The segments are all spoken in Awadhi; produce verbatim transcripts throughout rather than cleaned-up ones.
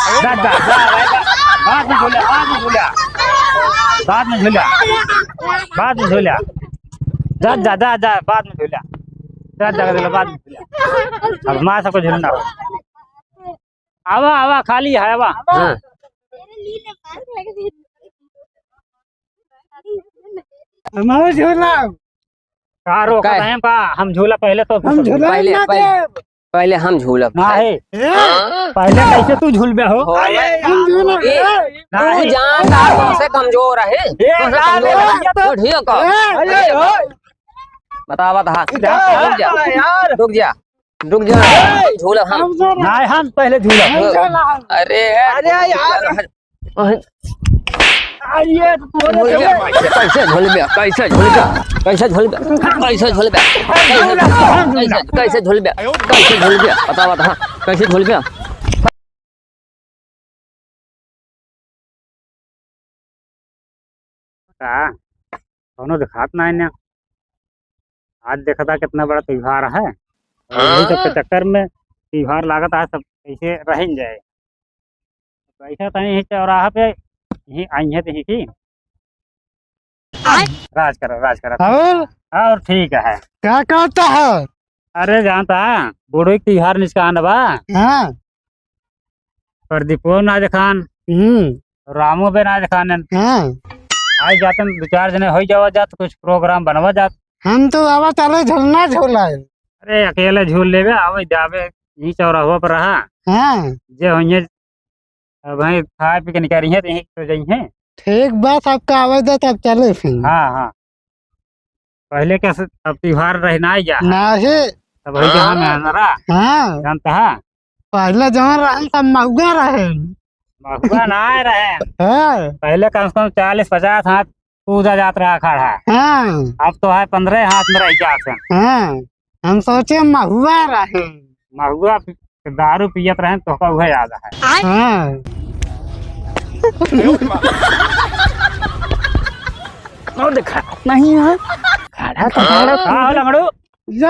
जा, जा, जा, जा, जा। बाद में झूला, बाद में झूला। बाद में झूला। बाद में झूला। जा, जा, जा, जा, बाद में झूला। जा, जा, जा, बाद में झूला। अब माँ सबको झूलना हो। आवा, आवा, खाली है, आवा। हाँ। हमारा झूला। का रोका कै- है बा? हम झूला पहले तो हम झूला पहले, ना पहले, देब। पहले हम झूलब। ना है। ए? पहले कैसे तू झूलबे हो? हो, अरे, हम झूला ए, ना तू है। जान का कौन से कमजोर है? ए, कौन से यार, कमजोर है? यार, तो ढियो का। ए, अरे, अरे, ओ। बतावा था। जा, रुक जा। यार। रुक जा। रुक जा। झूलब हम। हम झूला। ना, हम पहले झूलब। हम झूला। अरे, अरे, यार। अरे, अरे, कैसे झूलबे? कैसे झूलबे? कैसे झूलबे? कैसे झूलबे? कैसे, कैसे झूलबे? कैसे झूलबे? बतावा था, कैसे झूलबे? का? कौनो देखात ना है ना। आज देखता कितना बड़ा त्योहार है। और यही सब के हाँ? चक्कर में त्योहार लागत है, सब ऐसे रह जाए। बैठा था यहीं चौराहा पे, यहीं आई है तो यहीं की। राज करो, राज करो। और? और ठीक है। क्या करता है? अरे जानता, बूढ़ो के त्योहार निचकान बा। हाँ। प्रदीपो ना देखान, हम्म। रामो बे ना देखान। हाँ। आई जातन दो चार जने हो जावा जात, कुछ प्रोग्राम बनवा जात। हम तो आवा चले झूलना झूला है। अरे अकेले झूल लेबे, आवे जाबे, यहीं चौराहा पर रहा। हाँ। जे होइए, अब भाई खाए पी के निकल रही है तो यहीं तो जाइए। ठीक बा, सबका आवे दे, तब चले फिर। हाँ, हाँ। पहले के से अब त्योहार रहे ना या। नाही। तब वही जहाँ में है ना रहा। हाँ। जानता है? पहले जहाँ रहन सब महुआ रहन। महुआ ना आए रहे। हाँ। पहले कम से कम चालीस पचास हाथ कूदा जात रहा अखाड़ा। हाँ। अब तो है पन्द्रह हाथ में रह जात है। हाँ। हम सोचे महुआ रहे। महुआ पी-, दारू पियत रहे तो का उहे याद है। हाँ। और देखा नहीं है। खड़ा तो खड़ा। का हो लंगड़ू?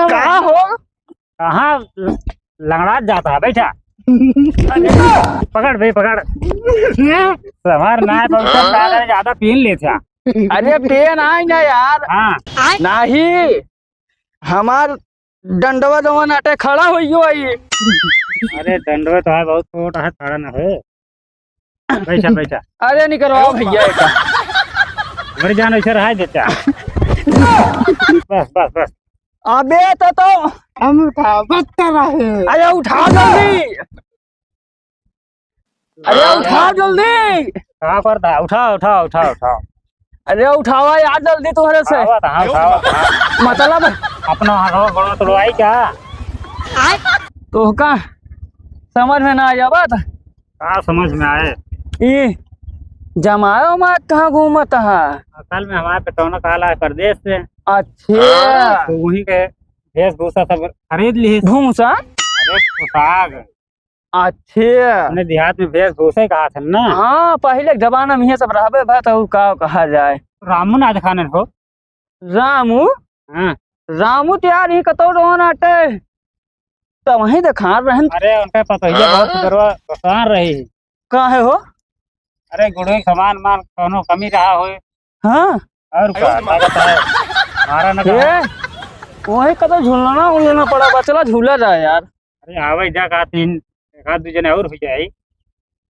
का हो? कहाँ लंगड़ात जाता है? बैठा। पकड़ बे, पकड़। हमार नाय बहुत ज्यादा पीन लेता। अरे पीन आई ना यार। हाँ। नाही, हमार डंडवा जवन आटे खड़ा होइयो आई। अरे डंडवा तो है बहुत छोट है, खड़ा ना हो। बैठा, बैठा। अरे निकरो भैया एका। हमारी जान ऐसे रहा देता। बस, बस, बस। अबे तो, तो हम उठावत तो रहे। अरे उठाओ जल्दी। अरे उठाओ जल्दी। का करता? उठाओ, उठाओ, उठाओ, उठाओ। अरे उठावा यार जल्दी तोहरे से। उठावा था, उठावा था। मतलब अपना हाथवा गोड़वा तोड़वाई का? तोहका समझ में ना आवत। का समझ में आए? ई जमायो मा कहाँ घूमत हा? असल में हमारे पेटौना काला है परदेश से। अच्छा। तो वहीं के वेशभूषा सब खरीद ली। भूसा? अरे पोशाक। अच्छा। अपने देहात में वेशभूषा ही कहा था ना। हाँ, पहले के जमाना में ये सब रहबे भा तो का कहा जाए। रामू ना दिखाने हो। रामू? हाँ। रामू तो यार ये कतौ रहो ना अटे। तो वहीं दिखा रहन। अरे उनका पतोहिया बहुत सुंदरवा पसंद रही। का है हो? अरे गुड़े सामान मान कोनो कमी रहा होए। हाँ। और का, ताकत है। मारा ना ए, कहा। वही कतौ झूलना उलना पड़ा बा, चला झूला जाए यार। अरे आवे जा का तीन, एक आध दू जने और हो जाए।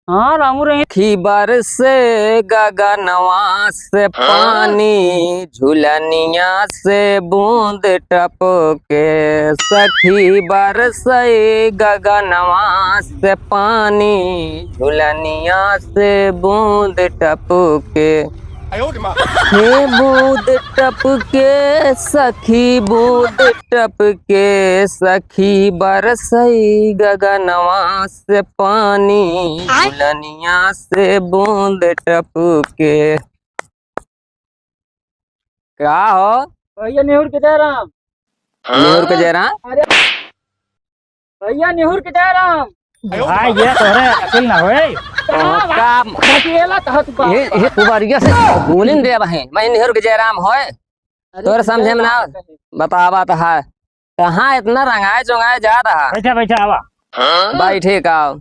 हाँ, रामू रही। खी बरसे गगनवा से पानी, झुलनिया से बूंद टपके। सखी बरसे गगनवा से पानी, झुलनिया से बूंद टपके। हे बूंद टपके सखी, बूंद टपके सखी, बरसई गगनवा से पानी, आय। झुलनिया से बूंद टपके। का हो? भैया नेहुर के जयराम। नेहुर के जयराम? अरे भैया नेहुर के जयराम। भाई ये तोहरे अकिल ना होए। कहाँ का बा-, बतियेला कहत बा। ये, ये कुबरिया से बोलिन दे बहे। मैं नेहुर के जयराम होए। अरे तोहरे समझे में ना बतावा तो है। कहाँ इतना रंगाए चुंगाए जात हा? बैठा, बैठा, आवा। बैठे का?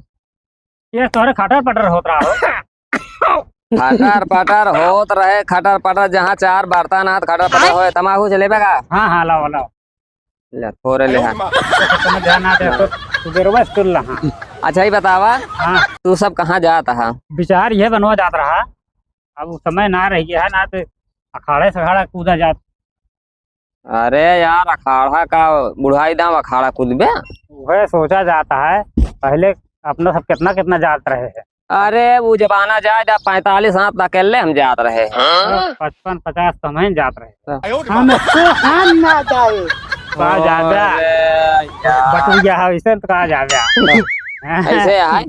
ये तोहरे खटर पटर होत रहा हो। खटर पटर होत रहे, खटर पटर जहाँ चार बर्तन हाथ खटर पटर होए, तमाकू चलेबे का? हाँ, हाँ, लाओ, लाओ। ले, थोड़े ले, हाँ। तुम्हें ध्यान ना दे, तो तू बेरवा से तुल रहा। अच्छा, ही बतावा, हाँ। तू सब कहाँ जात हा? विचार ये बनवा जात रहा, अब समय ना रह गया है ना, तो अखाड़े सखाड़ा कूदा जात। अरे यार, अखाड़ा का बुढ़ाई दाम अखाड़ा कूदबे? वह सोचा जाता है, पहले अपना सब कितना कितना जात रहे हैं। अरे, वो जमाना जाए, जब पैंतालीस हाथ अकेले हम जात रहे हैं। हाँ? पचपन पचास तो हम ही जात रहे हैं। हम तो हम ना जाए। कहा जाबे? अरे यार। बटुरिया है, इसे तो कहा जाबे? ऐसे है? हाँ।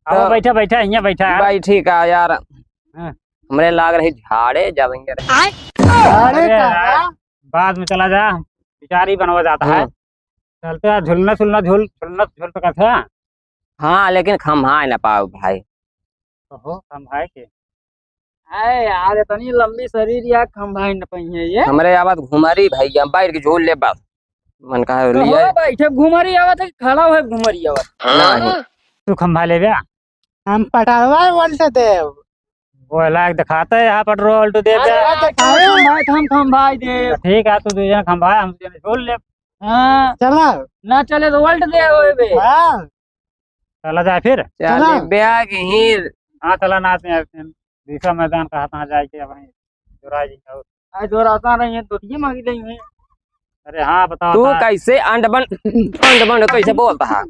अब तो बैठा, बैठा, यहाँ बैठा है। बैठी का यार? हाँ। हमरे लाग रही झाड़े, जावेंगे रे। झाड़े अरे का? यार, बाद में चला जा, विचार ही बनवा जाता है। हाँ। चलते हैं, झुलना झुलना झुल, झुलना झुल सका था। हाँ, लेकिन खम्हाए ना पाओ भाई। ओहो, खम्हाए के? अरे यार, इतनी लंबी शरीर या खम्हाए न पाई है ये। हमरे आवत घुमरी भैया, बैठ के झूल ले बस। मन कहा तो लिया। हो बैठे घुमरी आवत है, खड़ा हुए घुमरी आवत। नहीं। तू खम्हा ले बे। हम पटरवा वोल्ट देव। वो लायक दिखाते हैं यहाँ पेट्रोल तो दे दे। अरे, अरे, खम्हा, हम खम्हा दे। ठीक है, तू दू जन खम्हा, हम दू जन झूल ले। हाँ। चला। ना चले तो वोल्ट दे होए बे। हाँ। चला जाए फिर। चला। चली ब्याह की हीर। हाँ, चला नाच में आते हैं। दूसरा मैदान कहा था जाए के वहीं जोरा जी का। आज जोरा आसान रही है, तो ये मांगी नहीं है। अरे हाँ, बताओ तू था। कैसे अंड बंड, अंड बंड कैसे बोलता है?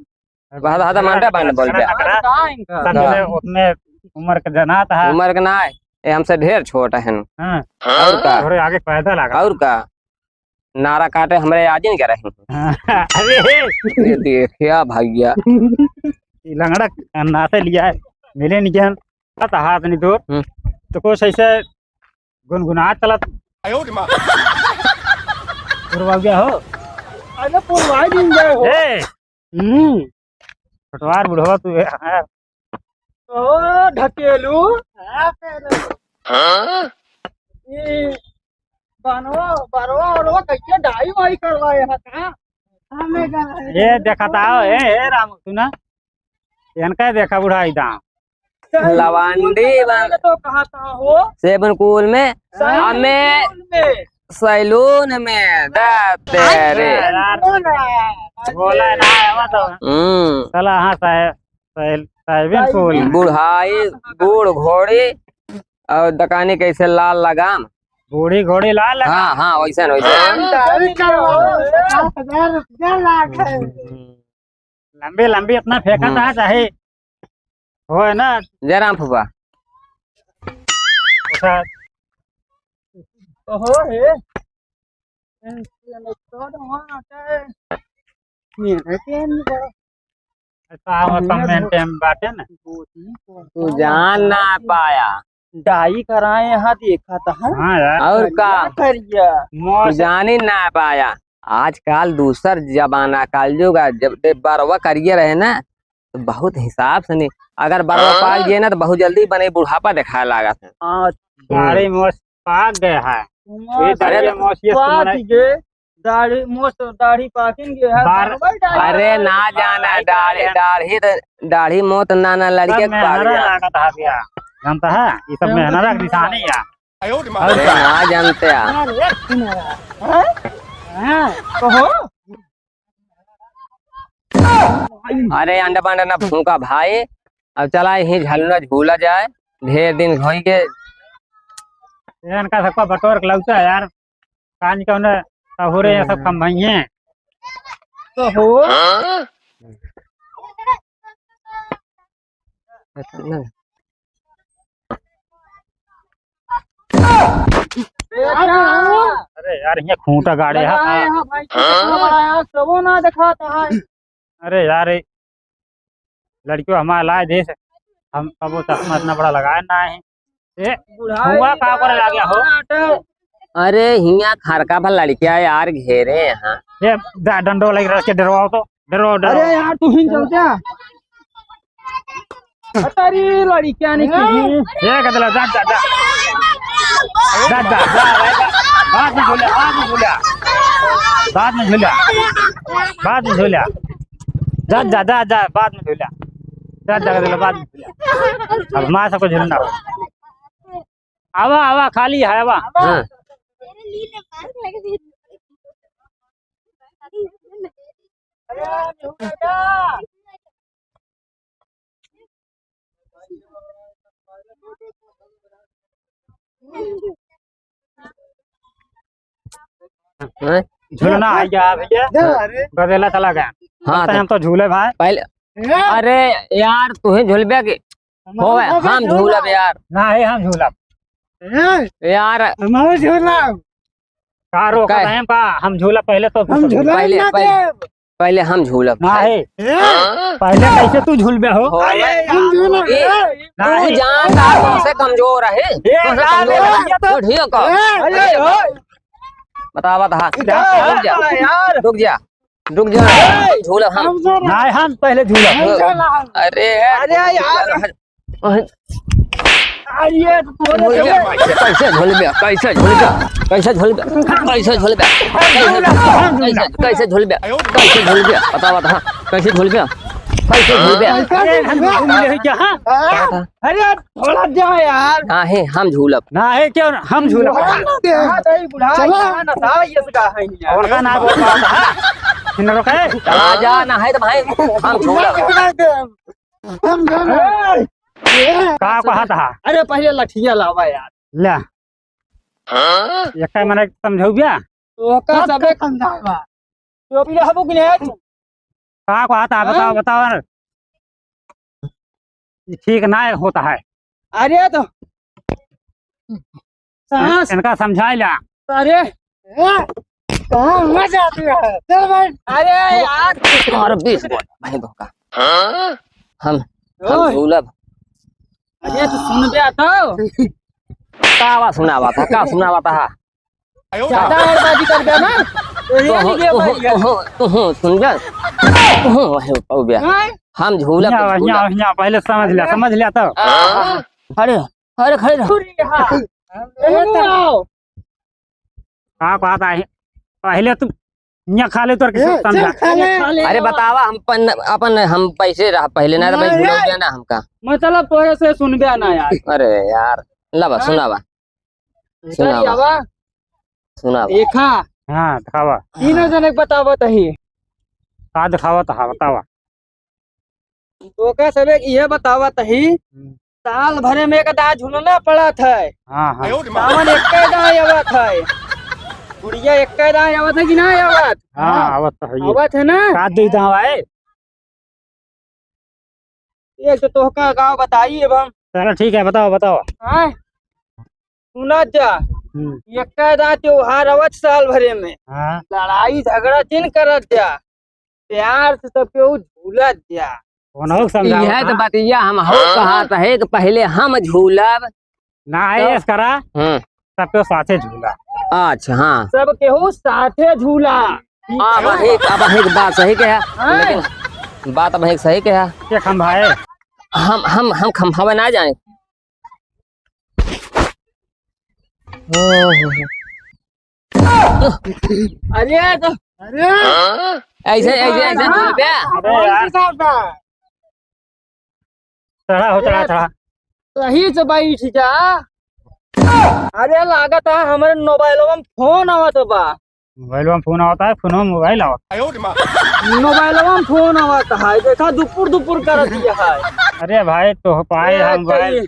बहत, बहत मंडा बन बोल बे। कहाँ इनका? समझ ले, उतने उम्र के जना था। उम्र के ना है, ये हमसे ढेर छोट है। हाँ। और का? थोड़े आगे पैदा लगा। और का? नारा काटे हमरे आजिन के रही। हाँ। अरे। ये देखिया भैया। ये लंगड़ा नाते लिया है, मिले नहीं ज्ञान। हाथ, हाथ नहीं दो। हम्म। तो कुछ ऐसे गुनगुना चलत। आयो रे माँ। पुरवा गया हो। अरे पुरवा दिन गए हो। ए, हम्म। छोटवार बुढ़वा तू है, हाँ। ओ ढकेलू। हाँ? ई बनवा, बरवा, अरवा कैसे डाई वाई करवाए है का? ये देखता हो, ए, ए राम, सुना। इनका देखा बुढ़ाई दाम। लवांडी बन तो कहा था हो? सेवन कुल में, सैलून हमें में। सैलून में, दा तेरे। यार, बोला ना, आवा तो। हम्म। चला, हाँ, साहेब, साहेब, साहेब, बिल्कुल। बुढ़ाई, बूढ़ घोड़ी और दकानी कैसे लाल लगाम। बूढ़ी घोड़ी लाल लगाम। हाँ, हाँ, वैसे न, वैसे। हम दाढ़ी करवाओ, पचास हजार रुपया लाग है। हम्म। लंबी, लंबी इतना फेंका हम्म। था, चाहे हो है ना। जय राम फूफा। अच्छा। ओहो हे। मेहनत के नहीं बा। अच्छा, हम मेहनत कमेंट में बाटे ना। तू जान ना पाया। डाई कराए यहाँ देखा था, हाँ? हाँ यार। और का? करिया। तू जान ही ना पाया। आजकल दूसर जमाना, कलयुग है। जब दे बरवा करिए रहे ना, तो बहुत हिसाब से नहीं। अगर बरवा हाँ? पाक गए ना, तो बहुत जल्दी बने बुढ़ापा दिखाए लागत है। हाँ। हम्म। दाढ़ी मोछ पाक गया है। मोछ ये दाढ़ी अरे मोछ ये पाक सुमन है। गए, दाढ़ी मोछ तो दाढ़ी पाकिन गए है, बार-, बरवा डाल अरे ना जाना, दाढ़ी, दाढ़ी तो, दाढ़ी मोछ ना, ना लड़के सब के पाक मेहनत गया। लागत है भैया, जानता है? ये सब हाँ, मेहनत की निशानी है। अरे ना जानते हैं। हाँ? हाँ, कहो। अरे अंडा बंडा ना फूका भाई, अब चला यहीं झलना झूला जाए, ढेर दिन होई के। इनका सबका बटोर के लौटा यार, कान के उन्हें हो रहे हैं सब कम भाई हैं। तो हो। अरे यार, ये खूंटा गाड़े है। हाँ, भाई, हाँ? सबो ना दिखाता है। अरे यार, ये लड़कियों हमारा लाए देश, हम कबो चश्मा इतना बड़ा लगाए ना है। ए, बुढ़ाई हुआ का करे लागे हो? अरे हिया खरका भर लड़किया यार घेरे यहाँ। ए, डंडो लग रहा है, डरवाओ तो, डरवाओ, डरवाओ। अरे यार, तू ही चल जा। अरे लड़किया नहीं की। ये कदला, जा, जा, जा। जा, जा, जा, जा। बाद में झूला, बाद में झूला। बाद में झूला। बाद में झूला। जा, जा, जा, जा, बाद में झूला। जा, जा, जा, बाद में झूला। अब हमारे सबको झूलना हो। आवा, आवा, खाली है, आवा। हाँ। हैं? झूलना है क्या भैया? अरे। गदेला चला गया। हाँ, तो तो हम तो झूले भाई। पहले, अरे यार, तू ही झूलबे के? हमारा होवे, हम झूलब यार। ना है, हम झूलब। यार। हमारा झूला। का रोका कै- है का? हम झूला पहले तो हम झूला पहले, ना पहले, देब। पहले हम झूलब। ना है। ए? पहले कैसे तू झूलबे हो? हो, अरे, हम झूला ए, ना तू है। जान का तुमसे कमजोर है। ए, तुमसे यार, कमजोर है। ये तो तो ढियो का। ए, अरे, अरे, ओ। बतावा था। जा, रुक जा। यार। रुक जा। रुक जा। ए, झूलब हम। हम झूला। ना, हम पहले झूलब। हम झूला। अरे, अरे यार। अरे, कैसे झूलबे? कैसे झूलबे? कैसे झूलबे? कैसे झूलबे? कैसे, कैसे, कैसे झूलबे? कैसे झूलबे? बतावा था, कैसे झूलबे? कैसे झूलबे? अरे, हम झूल रहे क्या? हाँ? अरे, थोड़ा जा यार। ना है, हम झूलब। ना है, क्यों ना? हम झूलब। बुढ़ा ना दे। हाँ, नहीं, बुढ़ा चलो। यहाँ ना था, ये सका है नहीं यार। और का ना बोल रहा था? किन्नरों का है? चला जा, ना है तो भाई, हम झूलब। हम झूलब। ए! का कहत हा? अरे, पहले लठिया लावा यार। ले। हाँ? एक मने समझौबिया? तो का सबे समझावा? तो अभी रहबो कि नहीं? का कहत हा? बताओ, हाँ? बताओ। ये ठीक ना होता है। अरे तो साहस। इनका समझाई ला। अरे। ए, कहाँ हुआ जाती है? चल भाई। अरे यार। और बीस बोल, भाई धोखा। हाँ? हम, हम ओए। झूलब। अरे तू सुन बे तो। का आवाज सुनावा था? का सुनावा था? ज्यादा अड़बाजी कर बे ना। तो ये तोहो, नहीं ये तोहो, भाई। तोहो, तोहो, सुन बे। तोहो, वही पाऊ बे। हाँ? हम झूलब, हियाँ, झूलब। हियाँ, हियाँ, पहले समझ लिया, समझ लिया तो। हाँ। अरे, अरे, खड़े रहो। अरे, हाँ। ए, आओ। का बात आहे? पहले तू हियाँ खा ले, तोर के ए, सब समझा। चल खा ले। खा ले। अरे, बतावा, हम पन-, अपन, हम पैसे रहा पहले ना, तो भाई नहीं, भूल नहीं। गया ना हमका। मतलब, तोरे से सुन गया ना यार। अरे यार, लावा, हाँ? सुनावा। इधर सुनावा। ही आवा। सुनावा। देखा। हाँ, दिखावा। तीनों जने के बतावत ही। का दिखावत हा, बतावा। तोका सबे इहे बतावत ही, हम्म। साल भरे में एक दाँय झुलना पड़त है। हाँ, हाँ। सावन एक्के दाँय आवत है। गुड़िया एक्के दाँय आवत है कि ना आवत? हाँ, हाँ। आवत तो है। आवत है ना? का दुई दाँय आए? एक तो तोहका गाँव बताई अब हम। चलो ठीक है, बताओ, बताओ। हाँ? सुना जा, हम्म। एक्के दाँय त्योहार आवत साल भरे में। हाँ। लड़ाई झगड़ा जिन करत जा। प्यार से सब केहू झूलत जा। उन्हों के समझाओ। यह तो हाँ। बतिया हम हो हाँ। कहत है कि पहले हम झूलब। ना तो आइस करा, हम्म। सब केहू साथे झूला। अच्छा, हाँ। सब केहू साथे झूला। अब एक, अब एक बात सही कहा, हाँ। लेकिन बात अब एक सही कहा। के खंभाए? हम, हम, हम खंभावे ना जाए। अरे तो, अरे। ऐसे, ऐसे, ऐसे हाँ। झूल गया। अरे यार। कौन सा था? चढ़ा हो, चढ़ा, चढ़ा। सही से बैठ जा। अरे लागत है हमरे मोबाइलवा में फोन आवत बा। मोबाइलवा में फोन आवत है, फोनवा में मोबाइल आवत। मोबाइलवा में फोन आवत है, देखा दुपुर दुपुर करत है। अरे भाई, तो पाए ए, हम भाई। कई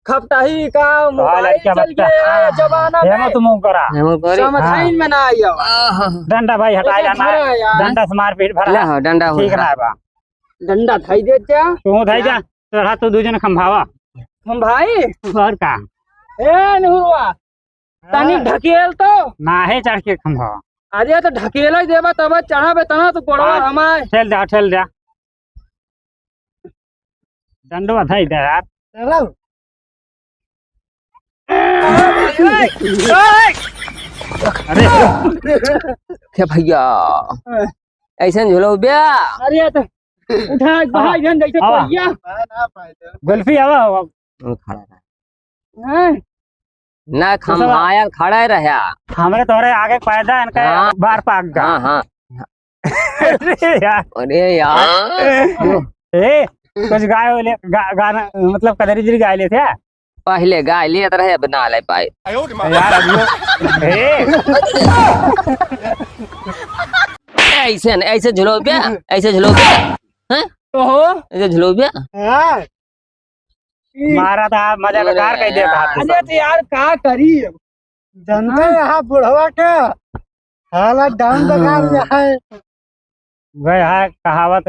खपटाही का तो हाँ, मोबाइल लड़किया चल बच्चा। गया हाँ, जमाना हेमंत में। मुंह करा। हेमंत करी। समझाइन हाँ। में ना आई अब। आहा। डंडा भाई हटाए अरे, जाना। भरा यार। डंडा से मारपीट भरा। ले हाँ, डंडा हो ठीक रहा। ना बा। डंडा धाई दे जा। तू धाई जा। चढ़ा तो दू जन खंभावा। हम भाई। और का? ए, निहुरवा। तनी हाँ। ढकेल तो। ना है चढ़ के खंभा। अरे तो ढकेल ही देबा तब चढ़ाबे तना तो गोड़वा हाँ, हमार। ठेल दे, ठेल दे। डंडवा धई दे यार। चलो। अरे। क्या भैया? ऐसे झूलो बे। अरे तो उठा, हाँ। भाई जन जैसे हाँ। पहिया। गुल्फी आवा, आवा। वो खड़ा रहा। हैं? ना तो सब खंभाया खड़ा रहा। हमरे तोहरे आगे पैदा इनका हाँ। बार पाक गा। हाँ, हाँ। अरे यार। अरे यार। ए, कुछ गाए वाले गा-, गाना, मतलब, कजरी उजरी गाए लेते हैं? पहिले गाए लेत रहे, अब ना ले पाए। यार, अभी वो, ए। ऐसे न, ऐसे झुलौबे, ऐसे झुलौबे, हैं? तो हो? ऐसे झुलौबे। हाँ। मारा था, मजा अरे बेकार कर दिया था यार। आपने। अरे तो यार, का करी? जनते हाँ। यहाँ बुढ़वा के हालत down बेकार हाँ। है। वह है कहावत,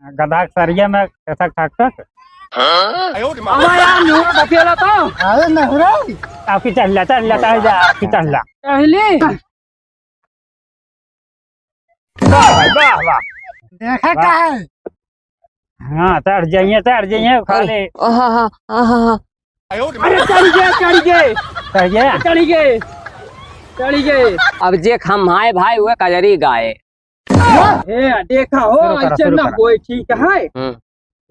गधा के सरिया में केसक ठक ठक। हाँ? अब यार, नूर ढकेला तो। अरे नहुरा। आपकी चढ़ ला, चढ़ ला, चढ़ जा, आपकी चढ़ ला। पहले। वाह भाई, वाह, वाह। देखा वाह। का है? हाँ, चढ़ जाइए, चढ़ जाइए, खाली। आहा, हा, आहा, हा। अरे चढ़ गए, चढ़ गए। चढ़ गए? चढ़ गए, चढ़ गए। अब जे खम्हाए भाई, हुए कजरी गाए। ए, देखा हो, शुरू करो, ऐसे शुरू ना करो। होए, ठीक है? हम्म।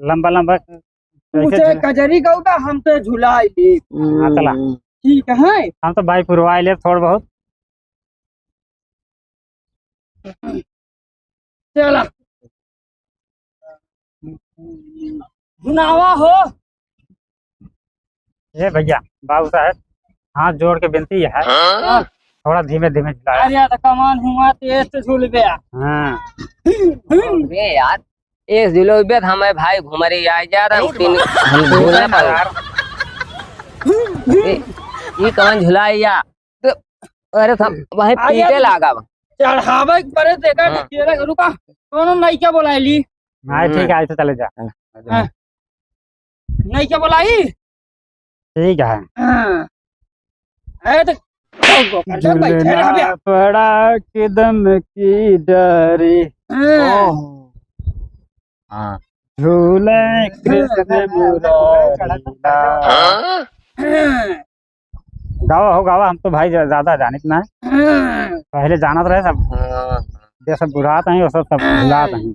लंबा, लंबा। तू ऐसे से झूला। कजरी गौगा, हम तो झुलाई ली। हाँ, चला। ठीक है? हम तो भाई पुरवाए ले थोड़ बहुत। चला। सुनावा हो। ए भैया, बाबू साहब, हाथ जोड़ के विनती है, हाँ? थोड़ा धीमे धीमे झुलाया। अरे, तो कमान हुआ तेज से झूल गया। हाँ। अरे यार, एक झुलौबे तो हमें भाई घुमरी आ जा रहा, हम तीन, हम झूल ना पाओ। यार। ए, ये कौन झुलाइया? तो, अरे सब वही आ गया पीछे तो लागा बा। चढ़ावे के परे देखा हाँ। कि तेरा रुका, कौनो नइका बोलाइली। हाँ, ठीक है, ऐसे चले जा। हाँ। नइका बोलाई? ठीक है। हाँ। ए, तो, तो, तो, कर दे, बैठे रह बे। झूलना पड़ा किदम की डारी। हाँ। ओहो। हाँ। झूले कृष्ण मुरारी लाल। हाँ। गावा हो, गावा, हम तो भाई ज्या-, ज्यादा जानित ना है। हाँ। पहले जानत रहे सब। हाँ। ये सब बुझात हैं, वो सब, सब भुलात हैं।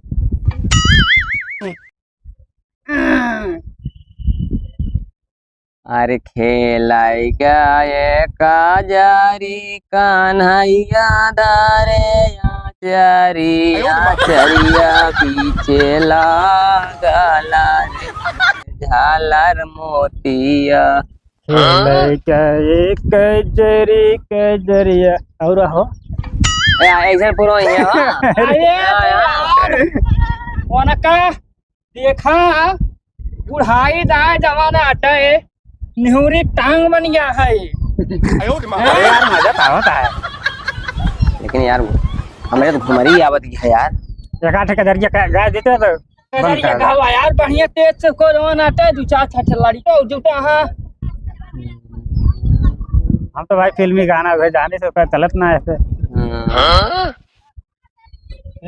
अरे खेलाई गए काजरी कन्हैया धरे आचरी, आचरिया पीछे लागल रे झालर मोतिया। खेलै गए कजरी कजरिया। और हो? ए, ऐसे पूरा ही है, हाँ? अरे यार, उनका देखा, बुढ़ाई दाय जमाना अटे, निहुरी टांग बन गया है। अरे यार, मजा तो आवत है। लेकिन यार, हमरे तो घुमरी आवत है यार। एक आठ कजरिया का गाय देते तो बंद कजरिया कर। गावा यार, बढ़िया तेज से को जवान आटे, दो चार छठ लड़ी तो जुटा है। हम तो भाई फिल्मी गाना उहे जाने से ओकर चलत ना ऐसे। हम्म।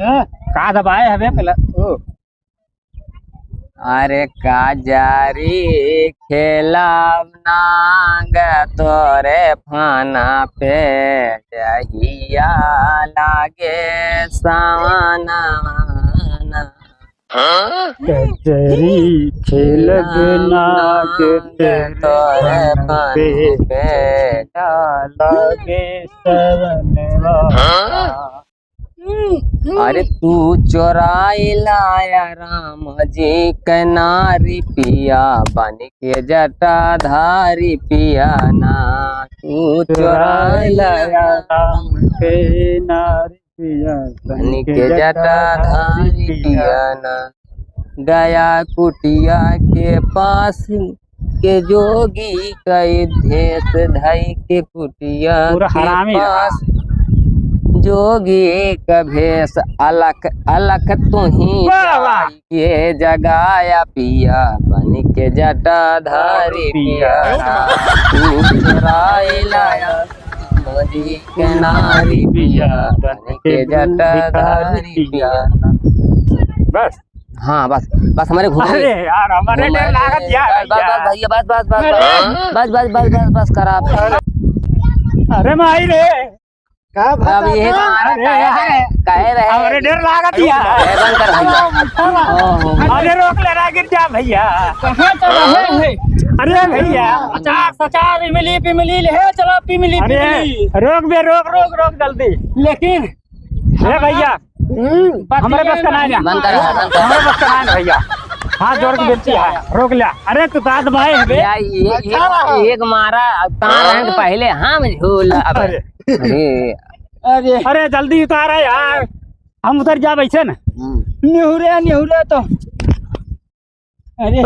हाँ? का दबाए हवे पहले? ओ। अरे काजरी खेलब नाग तोरे फाना पे जहिया लागे सावनवा। कजरी खेलब नाग तोरे फाना पे जहिया लागे सावनवा। अरे तू चोराई लाया राम जी के नारी पिया, बन के जटाधारी पिया ना। तू चोराई लाया राम के नारी पिया, बन के जटाधारी पिया ना। गया कुटिया के पास के जोगी कई भेष धई के कुटिया पूरा के हरामी है। पास जोगी का भेष अलख, अलख तुही वाह, वाह। के जगाया पिया बन के जटाधारी पिया। पिया। तू चुराई लाया मोदी के नारी पिया बन के जटाधारी पिया। बस। हाँ, बस, बस हमारे घूम अरे यार, हमारे घूम डर लागत यार बस, बस, भैया। बस भैया, बस, बस, बस, अरे। बस, बस, बस, बस, बस, बस करा आप। अरे माई रे। का अब ये भतार? कहाँ अरे रहे, यार। कहे रहे। हमारे डर लागत यार। ए, बंद कर भैया। चलो, चलो। ओहो। अरे रोक ले रहा, गिर जा भैया। कहाँ तो रहे हैं? अरे भैया। अचार, सचार, इमली, पिमली ले, चलो पिमली, अरे पिमली। रोक बे, रोक, रोक, रोक जल्दी। लेकिन ए भैया, हम्म। हमरे बस का ना जा। बंद कर, बंद कर। हमरे बस का ना भैया। हाथ जोड़ के विनती है, रोक लिया। अरे तू दाद भाई है बे। या, ये, ये, एक मारा, अब कहाँ रहेंगे पहले हम झूला। अरे। अरे। अरे। अरे जल्दी उतारा यार, हम उतर जाब ऐसे न। हम्म। निहुरे, निहुरे तो। अरे।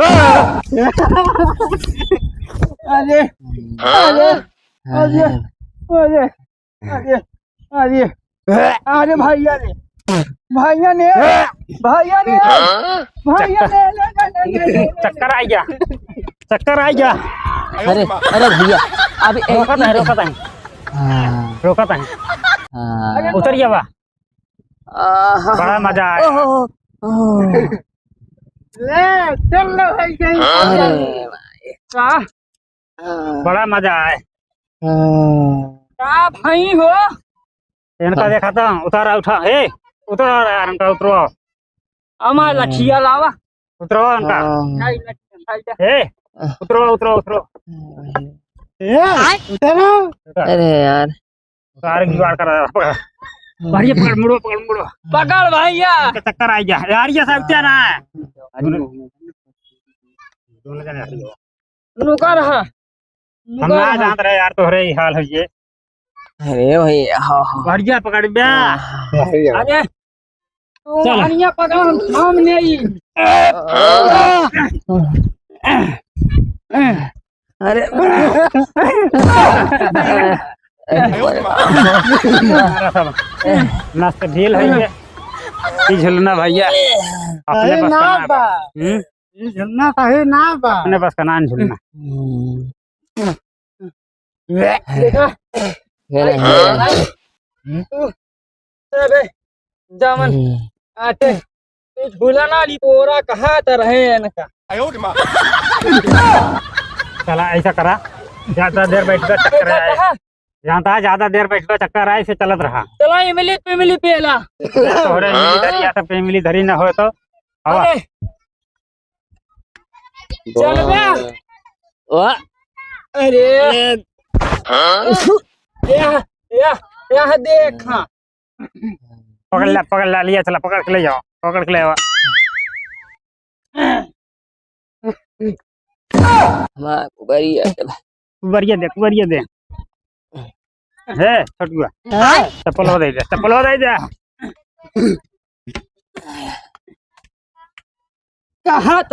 अरे। अरे। अरे। अरे। अरे। अरे। अरे भैया रे। भैया ने। भैया ने। भैया ने। चक्कर आ गया। चक्कर आ गया। अरे, अरे भैया, अब ए-, रोकत है, रोकत है। हाँ। रोकत है। हाँ। उतर गया बा। आहा। बड़ा मजा आया। ओहो, ओहो। ले, चल लो भाई, कहीं अरे भाई। का? हाँ। बड़ा मजा आया। हाँ। का भाई हो? इनका हाँ। देखा था, उतारा, उठा, ए, उतरो यार, इनका उतरो। हमार हाँ। लठिया लावा। उतरो इनका। हाँ। नहीं, लठिया, नहीं, ए, हाँ। उतरो, उतरो, उतरो। हाँ। ए, उतरो। उतर। अरे यार। सारे जुगाड़ कर रहा है, पकड़। बढ़िया पकड़, मुड़ो, पकड़, मुड़ो। पकड़ भैया। इनका चक्कर आ गया। यार, ये सब क्या ना है? दोनों जने हट जाओ। नुका रहा। हम नुका ना रहा। जानत रहे यार, तोहरे ही हाल है ये। अरे भाई, हाँ, हाँ। बढ़िया पकड़ बे। हाँ। अरे, तो चल। बढ़िया पकड़, हम, हम नहीं। अरे। नस ढील है ये। ई झुलना भैया। अपने अरे बस ना का ना बा। बा। हम्म? ई झुलना सही ना बा। अपने बस का ना झुलना। हम्म। देखा? ये नहीं, ये नहीं। हम्म? तू, अबे, जामन, हम्म। आटे, तू झूला ना ली, तोरा कहा त रहे इनका। चला, ऐसा करा, ज्यादा देर बैठ के चक्कर देखा, आए। देखा। जानता है, ज्यादा देर बैठ के चक्कर आए, इसे चलत रहा। चला, इमली, पिमली पेला। तोहरे इमली धरी, या तो इमली धरी ना हो तो, आवा। अरे, चल बे। वाह। अरे। हाँ? यह, यह, यह देख, हाँ। पकड़ ले, पकड़ ले, लिया चला, पकड़ के ले जाओ, पकड़ के ले आओ। हमार कुबरिया चला। कुबरिया दे, कुबरिया दे। हे, छोटुआ। हाँ? चप्पल हो दे दे, चप्पल हो दे दे। कहत,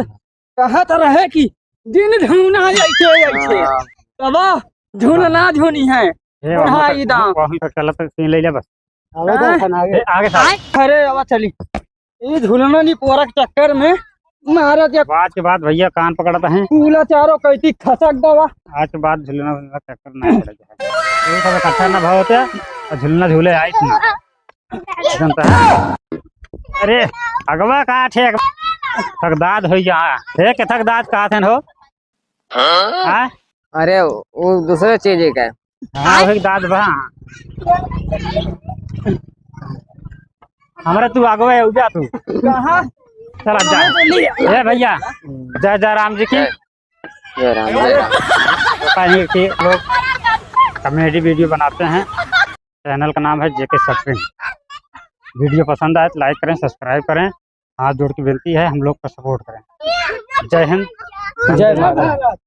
कहत रहे कि दिन ढूंढना ऐसे, ऐसे। हाँ। तब ढूंढना ढूंढी है। हे, वहाँ हाँ, तक, इदा। वहीं तक चलत है, सीन ले ले बस। आगे हाँ। चल, आगे। हे, आगे चल। अरे, आवा चली। ई झुलना नी पोरक चक्कर में मारा जे बात के बात भैया कान पकड़त हैं। पूला चारो कैती खसक दवा। आज के बाद झुलना, झुलना चक्कर ना पड़े जाए। ये सब इकट्ठा ना भाव होते और झुलना झूले आइस ना। जनता है। अरे, अगवा का ठे, थकदाद होई जा। हे, के थकदाद का थे हो? हाँ? अरे, वो दूसरे चीज है क्या? हाँ, वही दाद बा। हमरा तू आगवा है, उजा तू। कहाँ? चला जा। ए भैया, जय जय राम जी की। जय राम, जय राम। कहीं के लोग comedy video बनाते हैं। Channel का नाम है जेके सटरिंग। Video पसंद आए तो like करें, subscribe करें। हाथ जोड़ के विनती है, हम लोग का support करें। जय हिंद, जय भारत।